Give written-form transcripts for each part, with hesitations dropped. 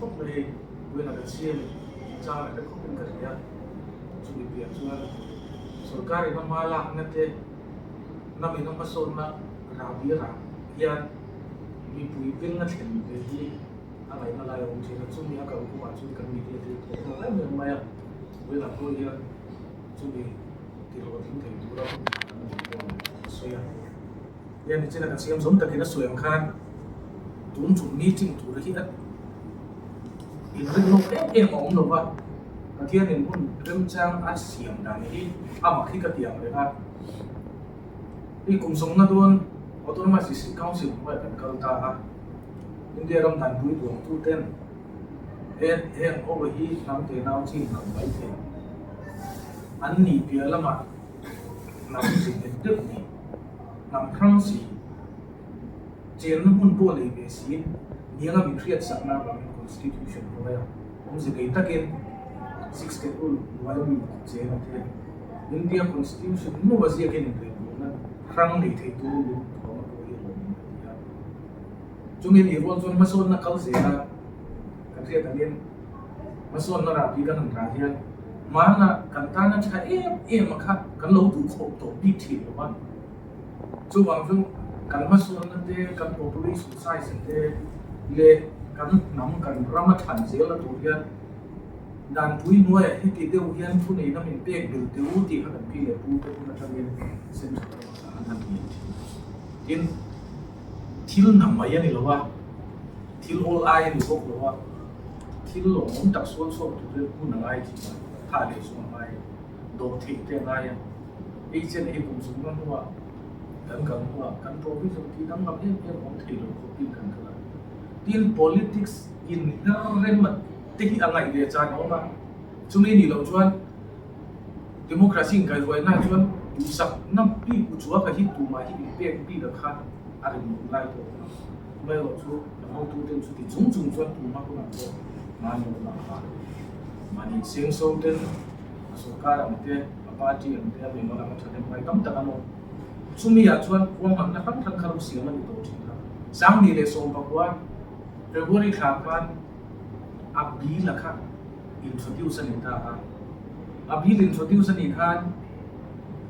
khawp mai hei vawiin kan siam chang a hre khawpin ka hria. Chumi piah chuan sorkar in a hma lakna te hnam in a hmasawnna rahbi rah hian mipui beng a thlen ve hi a ngaihna lai a awm thin a, chumi a kalphungah chuan kan media te hi thawk hlawk em em mai a, vawiinah pawh hian chumi tihlawhtling thei tura hun tha kan nei pawh a sawi a. Hian nichina kan siam zawm takin a sawi ang khan tun tum meeting tur hi a inrin lawk em em a awm lo va, Pathianin hun remchang a siam dan hi a mak hi ka ti ang reng a. Hei kum sawmna dawn Autonomous District Council hnuaiah kan kal ta a, India ram danpui duangtuten heng ho hi hnam tenau chin kan mai thei an nih piah lamah hnam zin deuh ni. Hnam hrang si, chenna hmun pawh nei ve si, nianga min hriatsakna avangin Constitution hnuaia awmze nei takin Sixth Schedule hnuaia mi cheng a thlen. India Constitution hnuah ziakin inrelbawlna hrang nei thei turin min thuam a pawh hi a lawmawm ka ti a. Chumi nih rual chuan hmasawnna kal zela kan hriat angin hmasawnna rahbi kan han rah hian hmana kan tana tha em em a kha kan lo duh khawp tawh bik thin lo a. Chuvang chu kan hmasawnna te, kan population size te leh kan hnam kan rama than zel a tur hian danpui hnuaiah heti deuh hian thuneihna min pek belh teh u tih kha kan pi leh pu te hun atangin central ramah khan an han ngen thin. Tin, thil hnam mai a ni lo a, thil awl ai a ni bawk lo a, thil lawmawm tak sual chhuak tur hian hun a ngai thin a, tha leh chu a ngai, dawh theih te a ngai a. Hei chen hi kum sumna hnuah kan kal hnuah kan provision tih danglam em em awm thei lo khawpin kan kal a. Tin, politics inher rem te hi a ngaih ve chan a awm a, chumi nih loh chuan democracy inkaihruaina chuan duhsakna bik uchuaka hi tumah hi inpek bik a kha a rinawm lai pawh a awm a. Amaherawhchu kan hotuten chuti chung chung chuan tumah hunah pawh mahni awmah kha mahni sengso ten a sorkar ang te, a party ang te, a mimal ang a thahnem ngai tam tak an awm. Chumi ah chuan ruahmanna hrang hrang kha lo siam a ni tawh thin a. 2019 February thla khan a bill a kha introduce a ni ta a. A bill introduce a nih khan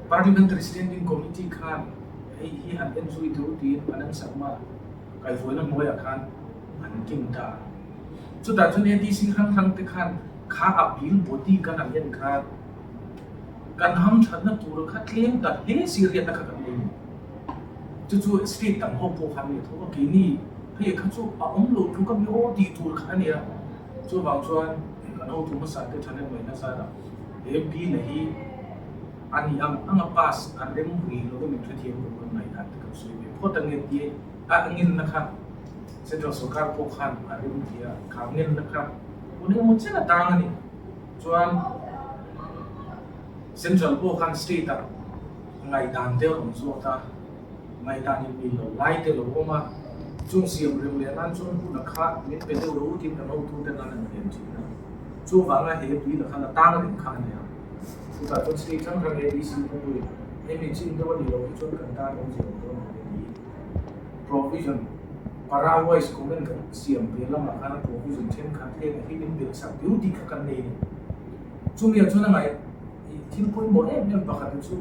Parliamentary Standing Committee khan hei hi han en zui deuh tiin an an sak ma kaihhruaina hnuaiah khan an kin ta a. Chutah chuan ADC hrang hrang te khan kha a bill body kan han en khan kan hamthatna tur kha tlem ta hle si riatna kha kan nei ni. Chu chu state dang ho pawh khan nia tho a, keini hei kha chu a awm lo tluk a mi aw tih tur kha a nia. Chuvang chuan kan hotu hmasa te thahnem mai nasa a, he bill a hi a ni ang anga pass a rem ri lo min hrethiam tur kan ngaihdan te kan sawi ve phawt ange tia a ngenna kha Central sorkar pawh khan a rem tia kha ngenna kha hun engemaw chen a tang a ni. Chuan Central pawh khan state ah ngaihdan te a rawn zawt a, ngaihdan in mil lo lai te lo awm a, chung siam rem leh nan chuan hun a kha min pe deuh lo utin kan hotu te nan an rian thin a, chuvanga he tui la khan a tang reng kha a nia. Chutah chuan state hrang hrang ADC te pawhin hemi chin deuh a nih loh hi chuan kan tan awmzia awm dawn lo a ni. Provision para wise comment kan siam ve lamah khan a provision thenkhat heng hi min belh sak deuh tih kha kan nei a ni. Chumi ah chuan a ngaih thil pawimawh em em pakhat chu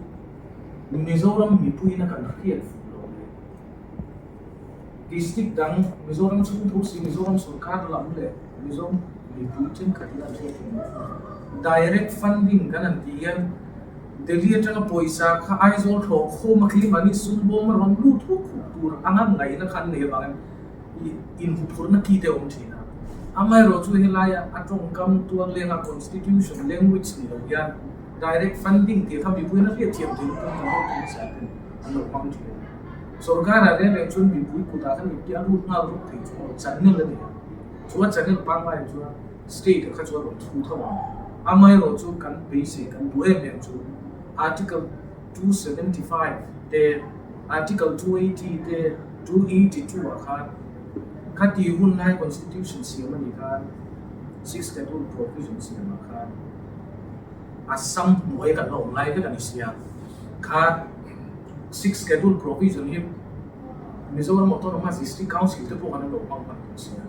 Mizoram mipuiin a kan hriat fuh lo le. District dang Mizoram chhung tho si Mizoram sorkar lam leh Mizo mipui thenkhatin an hriat fuh lo. Direct funding kan han tih hian Delhi atanga pawisa kha Aizawl thlawh khawm a keimahni sum bawm a rawn lut huk huk tur anga ngaihna kha an nei avangin inhuphurhna ki te a awm thin a. Amaherawhchu helaia a tawngkam tual lenga constitution language ni lo hian direct funding tih kha mipuiin a hriatthiam theih lutuk an lo tum hmasa ten an lo hmang thin a. Sorkarah reng reng chuan mipui kutah khan mipui a lut nghal rup thei chu channel a ni a. Chu a channel pangngai chuan state ah kha chuan rawn thu tho ang. Amaherawhchu kan beisei kan duh em em chu Article 275 te, Article 280 te, 282 ah khan khati hun lai Constitution siam a nih khan Sixth Schedule provision siam ah khan Assam hnuai kan la awm lai vek a ni sia. Kha Sixth Schedule provision hi Mizoram Autonomous District Council te pawh kan lo hmang hman tawh sia.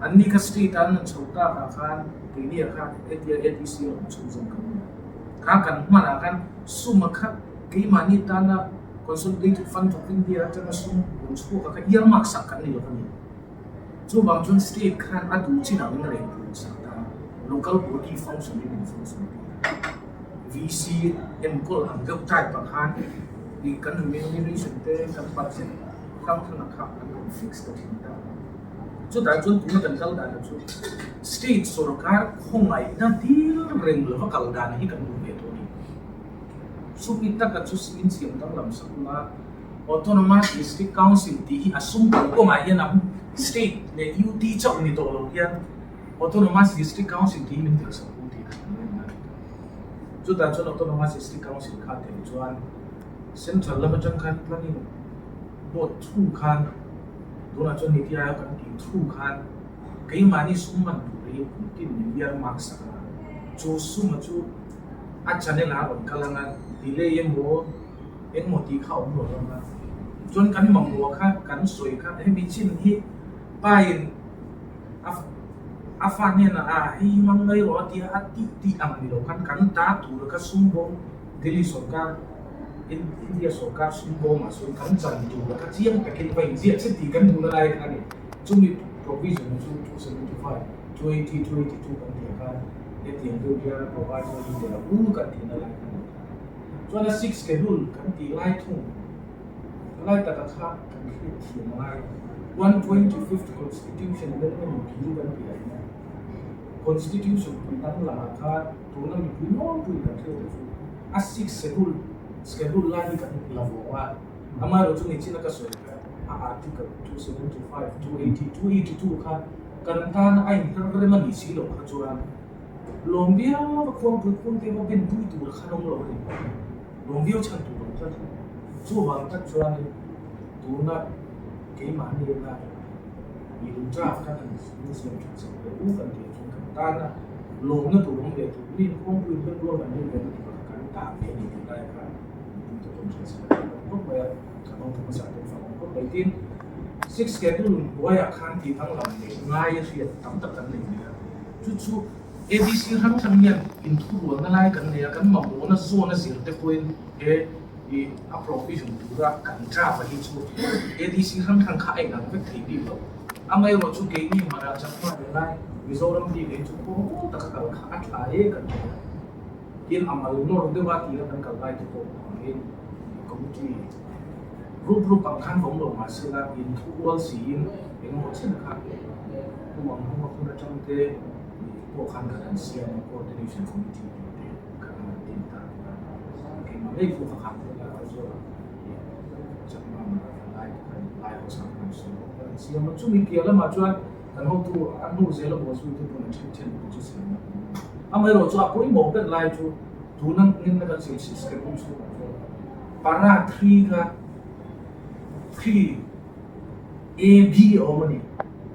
Anni kha state ah an rawn chho tak ah khan keini ah khan hetia ADC a awm chhunzawm kan ni a. Kha kan hman ah khan sum a kha keimahni tana Consolidated Fund of India atanga sum rawn chhuak ah kha earmark sak kan ni lo a ni. Chuvang chuan state khan a duh chin ah min reng tur sak ta a, local body function in min function tir a. VC enkawl ang deuh type ah khan ih kan remuneration te kan budget hrang hrang ah kha an rawn fix ta thin ta. Chutah chuan tuna kan kal dan chu state sorkar khawngaihna dil reng lova kal dan hi kan duh ve tawh a ni. Chumi taka chu insiam danglam sak ula Autonomous District Council tih hi a sum kal kawngah hian a state leh UT chauh ni tawh lo hian Autonomous District Council tih hi min tel sak pu tih kha kan en a. Chutah chuan Autonomous District Council kha tel chuan Central lam atang khan planning board thu khan tunah chuan Niti Aayog kan tih thu khan keimahni sum man tur hi kum tin min earmark sak a, chu suma chu a channel ah a rawn kal ang a, delay emaw engmaw tih kha a awm lo ang a, chuan kan mamawh kha kan sawi kha hemi chin hi pa in a a fa hnenah a hei hi hmang mai rawh a tia a tih tih ang ni lo khan kan ta tur kha sum bawm Delhi sorkar India sorkar sum bawmah sawn kan chan tur kha chiang takin va inziah che tih kan duhna lai kha a ni. Chumi provision chu 275, 280, 282 kan tih ah khan hetiang deuh hian a provide chuan India u kan tihna lai kha a ni. Chuan a sixth schedule kan tih lai thung lai taka kha kan hriat thiam a ngai. 125th Constitution Amendment Bill kan tih ah hian Constitution pui dang lamah khan tuna mipui nawlpui kan hriat te chu a sixth schedule schedule lai hi kan la vawng a, amaherawhchu nichin a ka sawi kha a article 275, 280, 282 kha kan tan a inher rem a nih si loh kha chuan Lawm viau a khuangpui khuang te pawh ben pui tur khan awm lo a ni. Lawm viau chhan tur awm tlat lo. Chuvang tak chuanin tuna keimahni ena bill draft kha kan insiam that chak ve u kan tih chuan kan tana lawmna tur awm ve tur mi khuangpui ben rual kan rin ve na tur kha kan tah ve a ni tih lai khan mipuite pawh hriat chhan a awm khawp mai a, kan awm hmasa te fak awm khawp mai. Tin, six schedule hnuaiah khan tih danglam leh ngai a hriat tam tak kan nei ve a. Chu chu ABC hrang hrang hian inthurualna lai kan nei a, kan mamawhna zawn a zir te pawhin he ih a provision tura kan draft a hi chu ADC hrang hrang kha a inang vek thei bik lo. Amaherawh chu keini Mara Chakma leh lai Mizoram bik hi chu khaw taka kal kha a tha e kan ti a. Tin a mal nawr deuh a tira kan kal lai te pawh angin committee rup rup ang khan awm lo mahsela inthurual siin engemaw chen kha Pu ang hma hun atang te pawh khan kan han siam a, Coordination Committee tih te kan han din ta a, keimah ngei pawh ka khan vel a, Aizawl ah Chakma Mara Thalai te khan lai ho sang kan sawi bawk a, kan siam a, chumi piah lamah chuan kan hotu a hnu zel a bawhzui te pawh an then then chu siam a, amaherawh chu a pawimawh ber lai chu tuna ngenna kan siam schedule chhungah chuan para 3 kha 3 A B a awm a ni.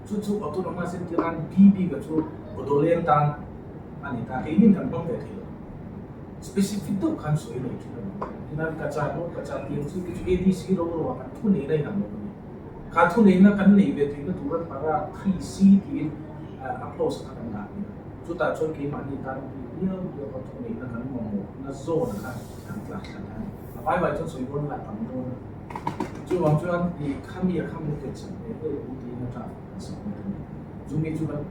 Chu chu autonomous entir nan B bik a chu Bodoland tan a ni ta. Keinin kan hmang ve thei lo. Specific deuh khan sawi nei thin a ni. Tinan ka chah rawh ka chah tiang chi te chu ADC ro ro ah kan thu neihna inang lo a ni. Kha thu neihna kan nei ve theihna tur a para 3C tiin a clause kha kan dah a ni. Chutah chuan keimahni tan bik viau viau a thu neihna kan mamawhna zawn kha kan tlak thlat a ni. A vai vai chuan sawi dawn la tam dawn a. Chuvang chuan i khami a khami te chak ve ve u tiin a ṭah kan sak mai a ni. Chumi chu kan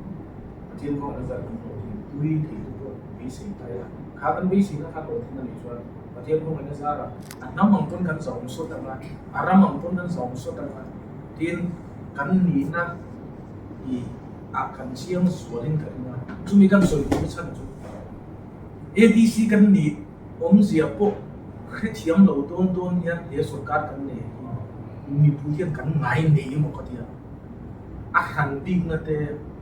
Pathian kawngah zar kan hlawh thin, tui thei te pawh beisei ta ila, kha kan beiseina kha hlawh thin a nih chuan Pathian kawngah zara a hnam ang pawn kan zawm sawt ang a, a ram ang pawn kan zawm sawt ang a, tin kan nihna i ah kan chiang zualin ka ring a. Chumi kan sawi duhna chhan chu ADC kan nih Awmzia pawh hrethiam lo dawn dawn hian he sorkar kan nei hi mipui hian kan ngai nei emaw ka ti a, a hran bikna te,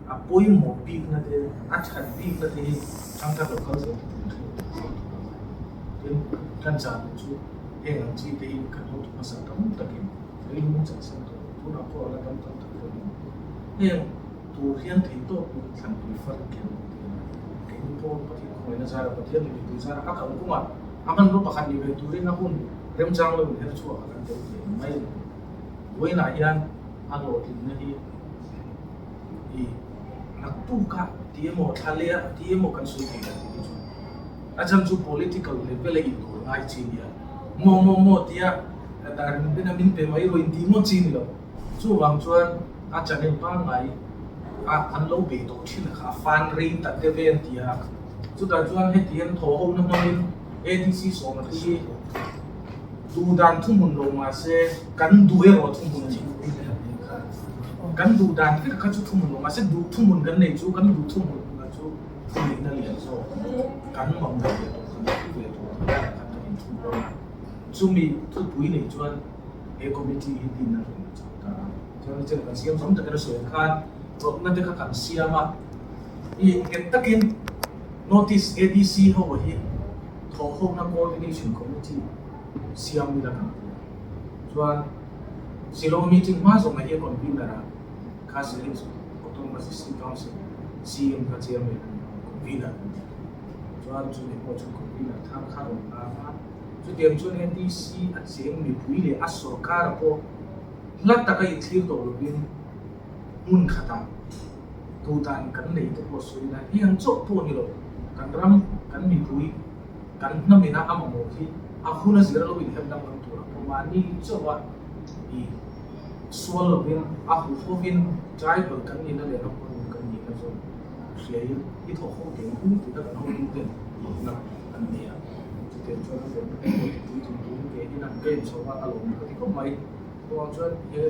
a pawimawh bikna te, a that bikna te hi thangthar lo kal zel tur kan hriat theih zel tur a ngai. Tin, kan zah duh chu heng ang chi te hi kan hotu hmasa tam takin rilru chan san tawh lo, tunah pawh a la dam tam tak pawh hi heng Tur hian thei tawp in thlanpui far kher lo tih a ni. Keini pawh Pathian khawngaihna zara Pathian leh mipui zara a kal kawngah a hmanraw pakhat ni ve turin a hun remchang lo inher chhuak a kan tel ve mai a ni. Vawiinah hian a hlawhtlinna hi i. Naktuk a ti emaw, thla leh a ti emaw kan sawi thei lo tih hi chu a chhan chu political level a indawl ngai chi nia. Maw maw maw tia dan bena min pe mai rawh intih ngawt chi ni lo. Chuvang chuan a channel pangngai a an lo bei tawh thin kha a fan rei ta te ve an ti a. Chutah chuan heti hian thaw ho na hmangin ADC sawma hi duh dan thuhmun lo mahse kan duh erawh thuhmun a ni. Kan duh dan vek kha chu thuhmun lo mahse duh thuhmun kan nei chu kan duh thuhmun chu thuneihna lian zawk kan mamawh ve tawh kan thu ve tawh tih lai khan kan inthup dawn a. Chumi thupui nei chuan he committee hi din a rawn chho ta a. Chuan chen kan siam zawng takin a sawi ang khan rawtna te kha kan siam a. I nghet takin notice ADC ho hi thawhhawkna coordination committee siam ila kan ti a. Chuan Shillong meeting hma zawng ah hi convener a Khasi Hills Autonomous District Council CM kha chairman a ni a, convener an ti. Chuan chumi pawh chu convener thar kha rawn lar a. Chutiang chuan ADC a cheng mipui leh a sorkar ah pawh hla taka inthlir tawh lovin hmun khatah duhdan kan nei te pawh sawi ila hei ang chauh pawh ni lo, kan ram, kan mipui, kan hnamina a mamawh hi a hun a zir lo inhem danglam tur a pawh mahni chauh a i sual lovin a huhovin tribal kan nihna leh ram hmanung kan nihna zawk hriain i thawk ho teh ang u tih kha kan hotu ten hlawkna an nei a. Chutiang chuan a hlawkna te pawh tihpui tum turin ke hian an game chho a, a lawm ka ti khawp mai. Chuvang chuan he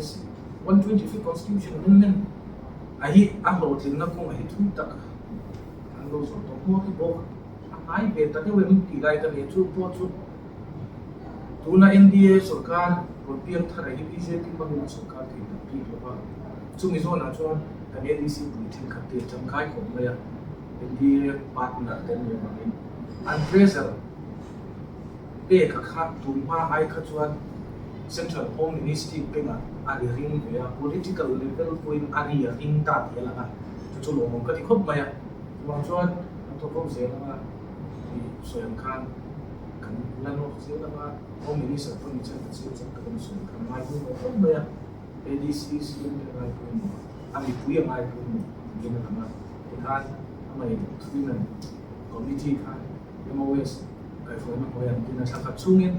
125 Constitution Amendment a hi a hlawhtlinna kawngah hi thu tak an lo zawh tawh hmuak hi bawk a hnai ve ta deuh em tih lai ka nei chu pawh chu tuna NDA sorkar rawn piang thar ah hi bjp hmangin a sorkar thei tak bik lo va, chumi zawnah chuan kan ADC pui thenkhat te tangkai khawp mai a, NDA partner te an nih avangin an pressure pek a kha tunhma ai kha chuan Central Home Ministry bengah a ri ring ve a, political level pawhin a ri a ring ta tih a lang a, chu chu lawmawm ka ti khawp mai a. Chuvang chuan an thawk ho zel anga tih sawi ang khan kan la nawk zel anga Home Minister pawh ni chuan ka chiang zawk tak a ni sawi ang khan ngai pawimawh khawp mai a, ADC CM te ngai pawimawh a, mipui a ngai pawimawh niin a lang a, tikhan amah thuinan committee khan MOS kaihhruaina hnuai an din a, thla khat chhungin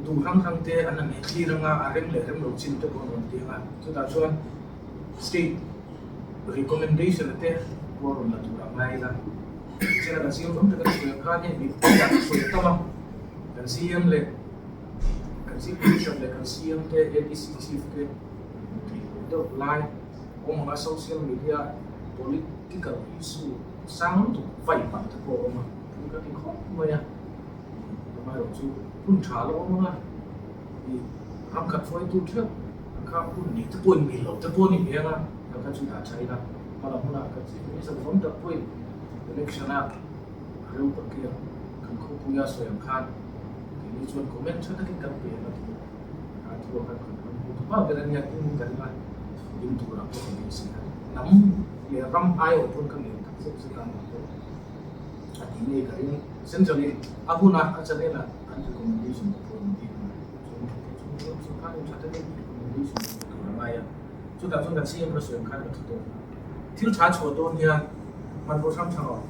duh hrang hrang te an han thlir anga a rem leh rem lo chin te pawh an rawn ti anga chutah chuan state recommendation te pawh a rawn la tur a ngai ila. Chena kan CM awm tak a sawi ang khan hei mipui ah sawi tam a, kan CM leh kan Chief Minister leh kan CM te ADC Chief te tih deuh lai awm anga social media political issue Sang lutuk vai pah te pawh a awm a, thil ka ti khawp mai a, amaherawh chu hun tha lo awm ang a, i ram khat hruaitu theuh ang kha hun nei te pawhin mil lo te pawh a ni ve ang a, ka kha chu dah tha ila, hmalam hunah ka chief minister zawm tak pawhin election a reu pakia kan khawpuia sawi ang khan keini chuan comment tha takin kan pe ang a ti a, a thu ah khan kan ram hu ta ber a nia tin kan la ding turah pawh ka beisei a, hnam leh ram aiawh pawn ka ngen tak zet zet a ni pawh a tih ngei ka ring. Central in a huna a channel ah an recommendation te pawh an tih a, chuan chu sorkar in tha takin recommendation te pawh tur a ngai a, chutah chuan kan CM la sawi ang khan ka thu tawh a, thil tha chhuah dawn hian hmanrua hrang hrang a awm,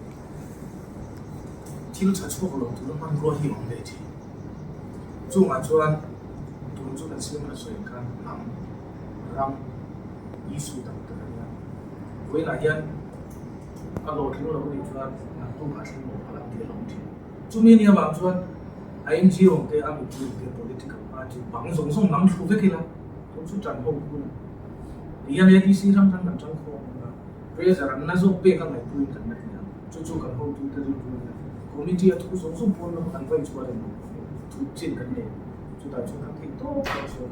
thil tha chhuak lo tura hmanrua hi a awm ve thin. Chungah chuan tun chu kan CM la sawi ang khan hnam ram issue tak tak a nia. Vawiinah hian a hlawhtling lo anih chuan naktuk a thleng lo palh ang tih a lo awm thin. Chumi nia vang chuan a NGO te, a mipui te, political party bang zawng zawng lam thlu vek ila tun chu tan ho hun tihian ADC hrang hrang kan tang khawm ang a, pressure an na zawk pek a ngaihpuiin kan la ti ang. Chu chu kan hotute rilru a nia. Committee a thu zawng zawng pawn lam kan vaih chhuah reng thu chin kan nei. Chutah chuan kan theih tawp kan sawi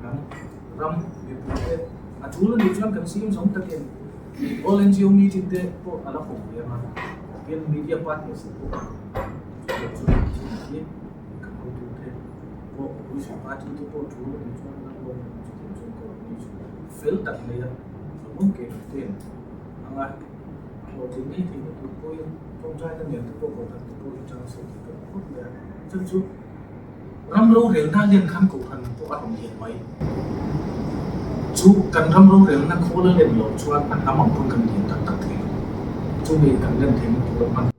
ang. Ram mipuite a tul a nih chuan kan siam zawng takin All NGO meeting te pawh a la hawk ve ang a, tin media partners te pawh chutiang chu kan chin hi kan hotute pawh opposition party te pawh tul a nih chuan an la lawm ang chutiang chuan coordination fel tak nei a hlawhawm ke kan ten ang a, a hlawhtling ngei thei na tur pawhin tawngtaina nen te pawh kohhran te pawh hi chang se tih ka duh khawp mai a, chhan chu. Ram rorelna lian khan kohhran pawh a rawn lian mai. Chu kan ram rorelna khawl a len loh chuan a hnam ang pawn kan lian tak tak thei lo. Chumi kan len theihna tur a hman.